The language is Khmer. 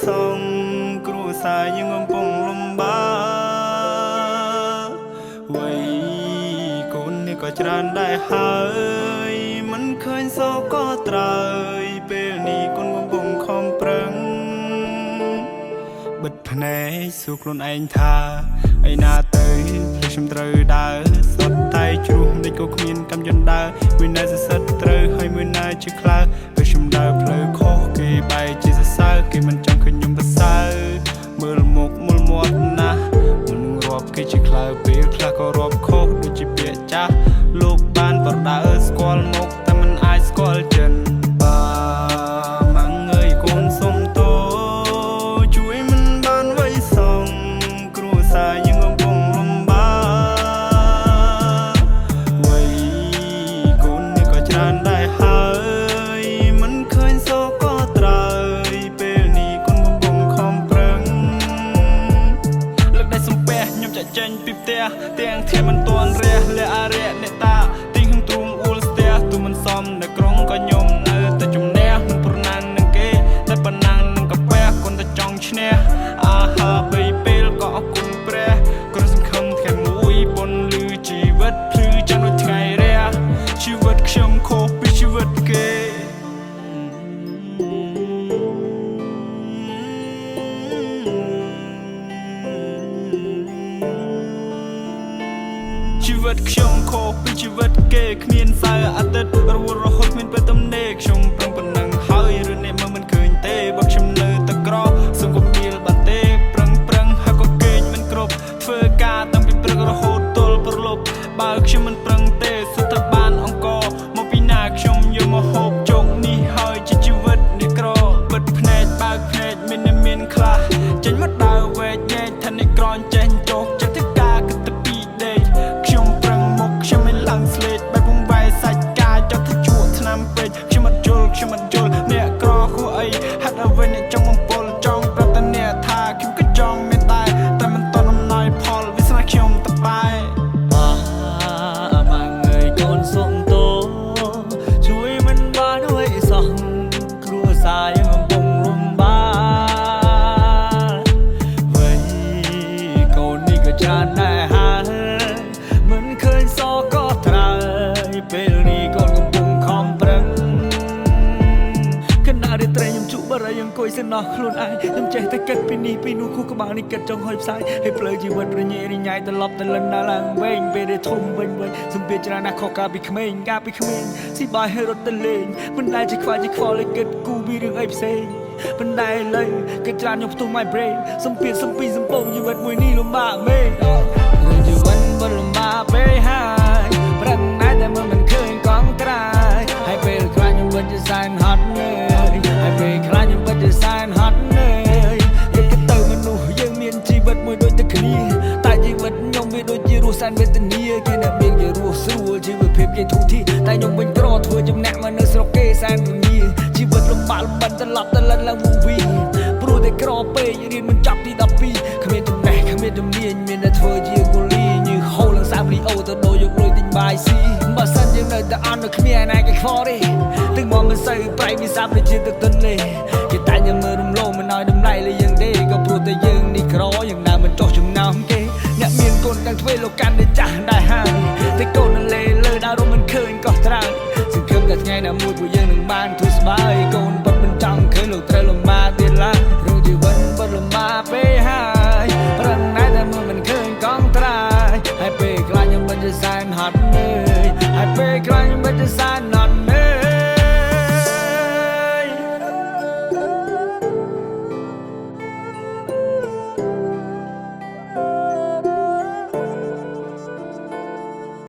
សងគ្រួសារយើងកំពុងលំបាកវ័យកូននេះក៏ច្រើនដែរហើយមិនឃើញសក៏ត្រើយពេលនេះកូនកំពុងខំប្រឹង បិទភ្នែកសួរខ្លួនឯងថាឯណាទៅភ្លេចខ្ញុំត្រូវដើរសុទ្ធតែជ្រុះមិនក៏គ្មានកម្មយន្តដើរមួយណាសរសិតត្រូវហើយមួយណាជាខ្លៅពេលខ្ញុំដើរផ្លូវខុសគេបែរជាសរសើរគេមិនចង់ឃើញខ្ញុំប្រសើរមើលមុខមើលមាត់ណាស់មនុស្សរាប់គេជាខ្លៅពេលខ្លះក៏រាប់ខុសដូចជាពាក្យចាស់លោកបានប្រដៅស្គាល់មុខតែមិនអាចស្គាល់ចិនបាម៉ាំងអើយកូនសុំទោ ជួយមិនបានໄວសងគ្រួសារយើងកំពុងលំបាកវ័យកូននេះក៏ច្រើនដែរហើយមិនឃើញសក៏ត្រើយពេលនេះកូនកំពុងខំប្រឹង លើកដៃសំពះខ្ញុំចាក់ចេញពីផ្ទះទាំងធាមិនទាន់រះលះអរិយអ្នកតាទីងហឹងទ្រូងអួលស្ទះទូមិនសមនៅក្រុងក៏ខ្ញុំនៅតែជំនះមិនប្រណាំងនឹងគេតែប៉ុណ្ណាំងនឹងកាពះគុណតែចង់ឈ្នះអាហារបីពេលក៏អរគុណព្រះគ្រាន់សង្ឃឹមថ្ងៃមួយប៉ុនលឺជីវិតភ្លឺចាំដូចថ្ងៃរះជីវិតខ្ញុំខុសពីជីវិតគេ ជីវិតខ្ញុំខុសពីជីវិតគេគ្មានសៅរ៍អាទិត្យរវល់រហូតគ្មានពេលទំនេរខ្ញុំប្រឹងប៉ុណ្ណឹងហើយឬអ្នកមើលមិនឃើញទេបើខ្ញុំនៅតែក្រសូមកុំដៀលបានទេប្រឹងប្រឹងហើយក៏គេងមិនគ្រប់ធ្វើការតាំងពីព្រឹករហូតទល់ព្រលប់បើខ្ញុំមិនប្រឹងទេសុទ្ធតែបានអង្គមកពីណាខ្ញុំយកមកហូបជោគនេះហើយជាជីវិតអ្នកក្របិទភ្នែកបើកភ្នែកមានអ្នកមានខ្លះចេញមកដើរវែកញែកថាអ្នកក្រចេះចោកចិត្តធ្វើការគិតតែពីដេកខ្ញុំប្រឹងមុខខ្ញុំមិនឡើងស្លេកបែបពងវ៉ែសាច់កាចចោះទៅជក់ឆ្នាំពេកខ្ញុំអត់យល់ខ្ញុំអត់យល់អ្នកក្រខួអីហេតុអ្វីអ្នកចង់បំពុលចង់ប្រាប់តែអ្នកថាខ្ញុំក៏ចង់មានដែរតែមិនតន់អំណោយផលវាសនាខ្ញុំតបែ បាម៉ាងអើយកូនសុំទោជួយមិនបានអ្វីសោះគ្រួសារយើងកំពុងលំបាកវ័យកូននេះក៏ច្រើនដែរហើយមិនឃើញសក៏ត្រើយពេលនេះកូនកំពុងខំប្រឹង ខណៈរាត្រីខ្ញុំជក់បារីអង្គុយសំណោះខ្លួនឯងខ្ញុំចេះតែគិតពីនេះពីនោះខួរក្បាលនេះគិតចង់ហុយផ្សាយហើយផ្លូវជីវិតរញ៉េរញ៉ៃត្រឡប់ទៅលិនដល់ឡើងវិញពេលដែលធំវិញវិញសម្ពាធច្រើនណាស់ខុសកាលពីក្មេងកាលពីក្មេងស៊ីបាយហើយរត់ទៅលេងមិនដែលជាខ្វល់ជាខ្វល់ឲ្យគិតគូពីរឿងអីផ្សេងប៉ុន្តែឥឡូវគិតច្រើនខ្ញុំផ្ទុះ my brain សម្ពាធសំពីសំពងជីវិតមួយនេះលំបាកមែនរឿងជីវិតមិនលំបាកពេកហើយប្រឹងណាស់តែមើលមិនឃើញកង់ត្រាយហើយពេលខ្លះខ្ញុំពិតជាសែនហត់នឿយហើយពេលខ្លះខ្ញុំពិតជាសែនហត់នឿយគិតទៅមនុស្សយើងមានជីវិតមួយដូចតែគ្នាតែជីវិតខ្ញុំវាដូចជារស់សែនវេទនាគេអ្នកមានគេរស់ស្រួលជីវភាពគេធូរធារតែខ្ញុំវិញក្រធ្វើចំណាក់មកនៅស្រុកគេសែនពងាជីវិតលំបាកលំបិនត្រឡប់ទៅលិនឡើងវងវីព្រោះតែក្រពេករៀនមិនចប់ទី12គ្មានចំណេះគ្មានជំនាញមានតែធ្វើជាគូលីញឺហូរឡើងសាបរីអូទៅដូរយកលុយទិញបាយស៊ីបើសិនយើងនៅតែអន់នៅគ្មានឯណាគេខ្វល់ទេទឹកមកមិនសូវប្រៃវាសាបដូចជាទឹកទន្លេគេតែយើងមើលរំលងមិនឲ្យតម្លៃលើយើងទេក៏ព្រោះតែយើងនេះក្រយ៉ាងណាមិនចោះចំណោមគេអ្នកមានកូនទាំងទ្វេលោកកាន់តែចាស់ដែរហើយតែកូននៅលេលើដើររំមិនឃើញក៏ត្រើយសង្ឃឹមតែថ្ងៃណាមួយពួកយើងនឹងបានធូរស្បើយកូន